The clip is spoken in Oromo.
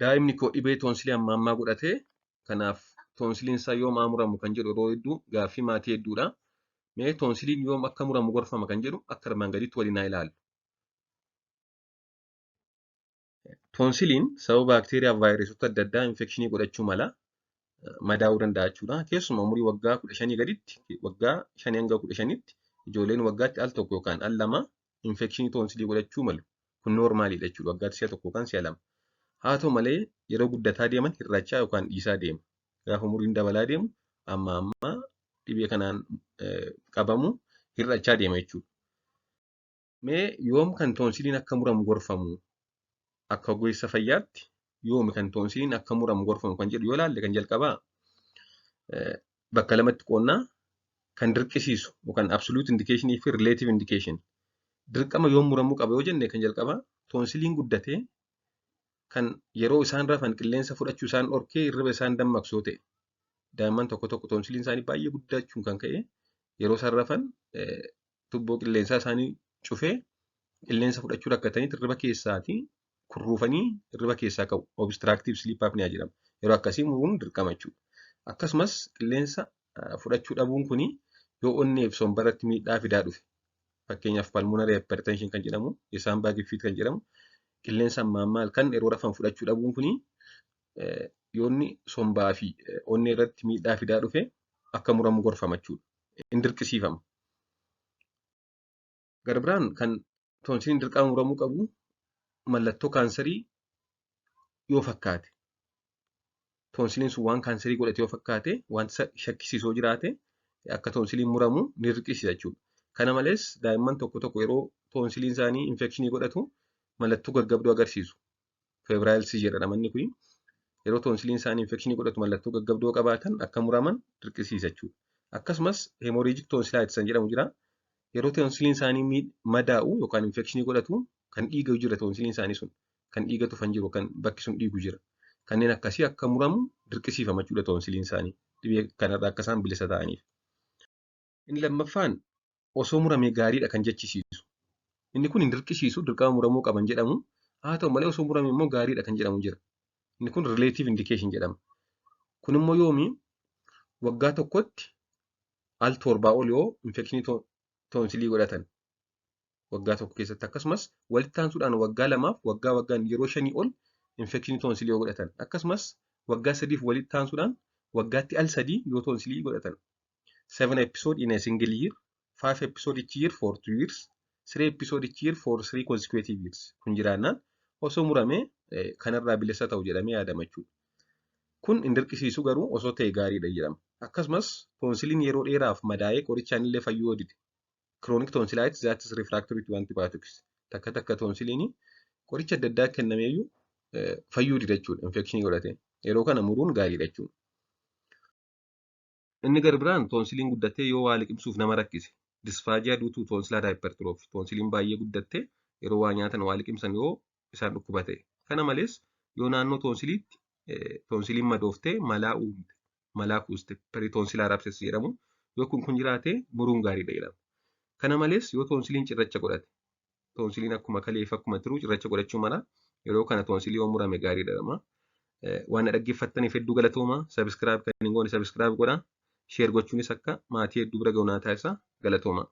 Daa'imni koo dhibee toonsilii hamma ammaa godhatee kanaaf toonsiliin isaa yoom haa muramu kan jedhu yeroo hedduu gaaffii maatii hedduudha. Mee toonsiliin yoom akka muramu gorfama kan jedhu akka armaan gadiitti waliin haa ilaallu. Toonsiliin sababa baakteeriyaa fi vaayirasota adda addaa infekshinii godhachuu mala madaa'uu danda'a jechuudha. Keessumaa umurii waggaa 15 gaditti, waggaa 5 hanga 15tti ijoolleen waggaatti al tokko yookaan al lama infekshinii toonsilii godhachuu malu. Kun noormaaliidha jechuudha. Waggaatti si'a tokko yookaan si'a lama. Haa ta'u malee yeroo guddataa deeman hir'achaa yookaan dhiisaa deema. Gaafa umuriin dabalaa deemu amma amma dhibee kanaan qabamu hir'achaa deema jechuudha. Mee yoom kan toonsiliin akka muramu gorfamu? Akka ogeessa fayyaatti yoomi kan toonsiliin akka muramu gorfamu kan jedhu yoo ilaalle, kan jalqabaa bakka lamatti qoonnaa: kan dirqisiisu yookaan absolute indication fi relative indication. Dirqama yoom muramuu qaba yoo jenne, kan jalqabaa toonsiliin guddatee kan yeroo isaan rafan qilleensa fudhachuu isaan dhorkee hirriba isaan dammaqsu yoo ta'e. Daa'imman tokko tokko toonsiliin isaanii baay'ee guddachuun kan ka'e yeroo isaan rafan tubboo qilleensaa isaanii cufee qilleensa fudhachuu rakkatanii hirriba keessaatii kurruufanii hirriba keessaa ka'u. Obstructive sleep apnea jedhama. Yeroo akkasii muruun dirqama jechuudha. Akkasumas qilleensa fudhachuu dhabuun kuni yoo onnee fi sombarratti miidhaa fidaa dhufe. Fakkeenyaaf, pulmonary hypertension kan jedhamu, saambaa ግፊት kan jedhamu, qilleensa ammaa ammaa halkan yeroo rafan fudhachuu dhabuun kuni yoo inni sombaa fi onnee irratti miidhaa fidaa dhufe akka muramu gorfama jechuudha. Hin dirqisiifama. Gara biraan kan toonsiliin dirqama muramuu qabu mallattoo kaansarii yoo fakkaate. Toonsiliin sun waan kaansarii godhate yoo fakkaate, wanta shakkisiisoo jiraate, akka toonsiliin muramu ni dirqisiisa jechuudha. Kana malees daa'imman tokko tokko yeroo toonsiliin isaanii infekshinii godhatu mallattoo gaggabduu agarsiisu. Febrile seizure jedhama inni kuni. Yeroo toonsiliin isaanii infekshinii godhatu mallattoo gaggabduu qabaatan akka muraman dirqisiisa jechuudha. Akkasumas hemorrhagic tonsillitis kan jedhamu jira. Yeroo toonsiliin isaanii madaa'u yookaan infekshinii godhatu kan dhiigu jira, toonsiliin isaanii sun kan dhiiga tufan jiru, kan bakki sun dhiigu jira. Kanneen akkasii akka muramu dirqisiifama jechuudha toonsiliin isaanii, dhibee kanarraa akka isaan bilisa ta'aniif. Inni lammaffaan osoo muramee gaariidha kan jechisiisu. Inni kun hin dirqisiisu, dirqama muramuu qaban jedhamu. Haa ta'u malee osoo murame immoo gaariidha kan jedhamu jira. Inni kun relative indication jedhama. Kun immoo yoomi? Waggaa tokkotti al 7 ol yoo infekshinii toonsilii godhatan waggaa tokko keessatti, akkasumas walitti aansuudhaan waggaa 2f waggaa waggaan yeroo 5 ol infekshinii toonsilii yoo godhatan, akkasumas waggaa 3f walitti aansuudhaan waggaatti al 3 yoo toonsilii godhatan. Seven episode in a single year, five episode each year for 2 years, three episode each year for 3 consecutive years. Kun jiraannaan osoo muramee kanarraa bilisa ta'u jedhamee yaadama jechuudha. Kun hin dirqisiisu, garuu osoo ta'e gaariidha jedhama. Akkasumas toonsiliin yeroo dheeraaf madaa'ee qorichaan illee fayyuu yoo dide. Chronic tonsillitis that is refractory to antibiotics. Takka takka toonsiliin qoricha adda addaa kennameeyyuu fayyuu dida jechuudha infekshinii godhate. Yeroo kana muruun gaariidha jechuudha. Inni gara biraan toonsiliin guddatee yoo waa liqimsuuf nama rakkise. Dysphagia due to tonsillar hypertrophy. Toonsiliin baay'ee guddattee yeroo waa nyaatan, waa liqimsan yoo isaan dhukkuba ta'e. Kana malees yoo naannoo toonsiliitti toonsiliin madooftee malaa uumte, malaa kuuste, peritonsillar abscess jedhamu, yoo kun jiraate muruun gaariidha jedhama. Kana malees yoo toonsiliin cirracha godhate, toonsiliin akkuma kaleef akkuma tiruu cirracha godhachuu mala, yeroo kana toonsilii yoo murame gaariidha jedhama. Waan na dhaggeeffattaniif hedduu galatooma. Subscribe kan hin goone subscribe godhaa. Share gochuunis akka maatii hedduu bira ga'u naa taasisa. Galatooma.